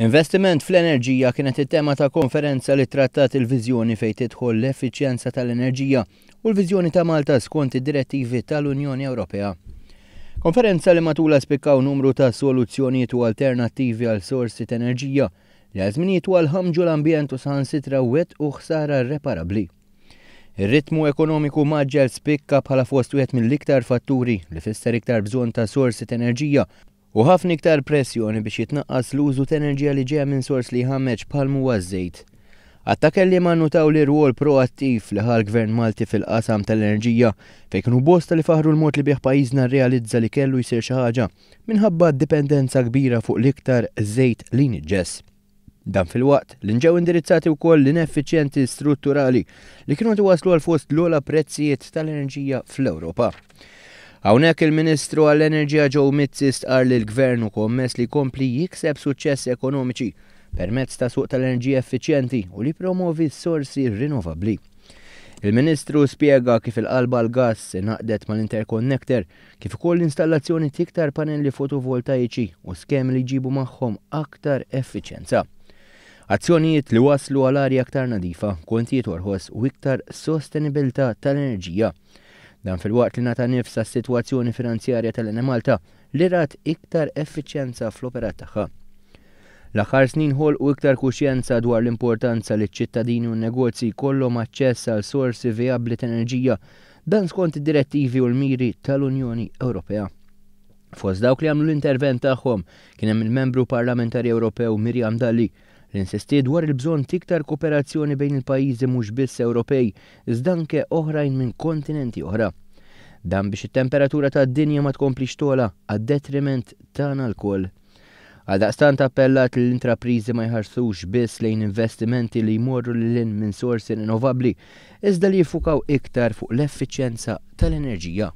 Investiment fl-enerġija kienet it-tema ta' konferenza li trattat il-viżjoni fejn tidħol l-effiċjenza tal-enerġija u l-viżjoni ta' Malta skont id-direttivi tal-Unjoni Ewropea. Konferenza li matulha spikkaw numru ta' soluzzjonijiet u alternattivi għal sorsi ta' enerġija li għal żminijiet twal ħammġu l-ambjent u saħansitra wettqu ħsara irreparabbli. Ir-ritmu ekonomiku mgħaġġel spikka bħala fost wieħed mill-iktar fatturi li fisser iktar bżonn ta' sorsi ta' enerġija U ħafna iktar pressjoni biex jitnaqqas l-użu t'enerġija li ġejja minn sors li jħammeġ bħal m'huwa ż-żejt. Għadd ta' kelliema nnutaw l-irwol proattiv li ħa l-Gvern Malti fil-qasam tal-enerġija fejn kienu bosta li faħħru l-mod li bih pajjiżna rrealizza li kellu jsir xi ħaġa minħabba d-dipendenza kbira fuq l-iktar żejt li jniġġes. Dan filwaqt li nġew indirizzati wkoll l-ineffiċjenti strutturali li kienu qed iwasslu għal fost l-ogħla prezzijiet tal-enerġija fl-Ewropa. Hawnhekk il-Ministru għall-Enerġija Joe Mizzi stqarr li l-Gvern hu kommess li jkompli jikseb suċċessi ekonomiċi permezz ta' suq tal-enerġija effiċjenti u li jippromovi sorsi rinnovabbli. Il-Ministru spjega kif il-qalba għall-gass ingħaqdet mal-interconnector kif ukoll l-installazzjoni t'iktar panelli fotovoltaiċi u skemi li jġibu magħhom aktar effiċjenza. Azzjonijiet li wasslu għal arja aktar nadifa, kontijiet orħos u iktar sostenibilità tal-enerġija. Dan filwaqt li ngħata nifs għas-sitwazzjoni finanzjarja tal-Enemalta li rat iktar effiċjenza fl-operat tagħha. L-aħħar snin ħolqu iktar kuxjenza dwar l-importanza li ċ-ċittadini u n-negozji jkollhom aċċess għal sorsi vijabbli t'enerġija Dan skont id-direttivi u l-miri tal-Unjoni Ewropea. Fost dawk li għamlu l-intervent tagħhom kien hemm il-Membru Parlamentari Ewropew Miriam Dalli li insistiet dwar il-bżonn t'iktar kooperazzjoni bejn il-pajjiżi mhux biss Ewropej iżda anke oħrajn minn kontinenti oħra. Dan biex it-temperatura tad-dinja ma tkomplix togħla għad-detriment tagħna lkoll. Għaldaqstant appellat li l-intrapriżi ma jħarsux biss lejn investimenti li jmorru lil hinn minn sorsi rinnovabbli, iżda li jiffukaw iktar fuq l-effiċjenza tal-enerġija.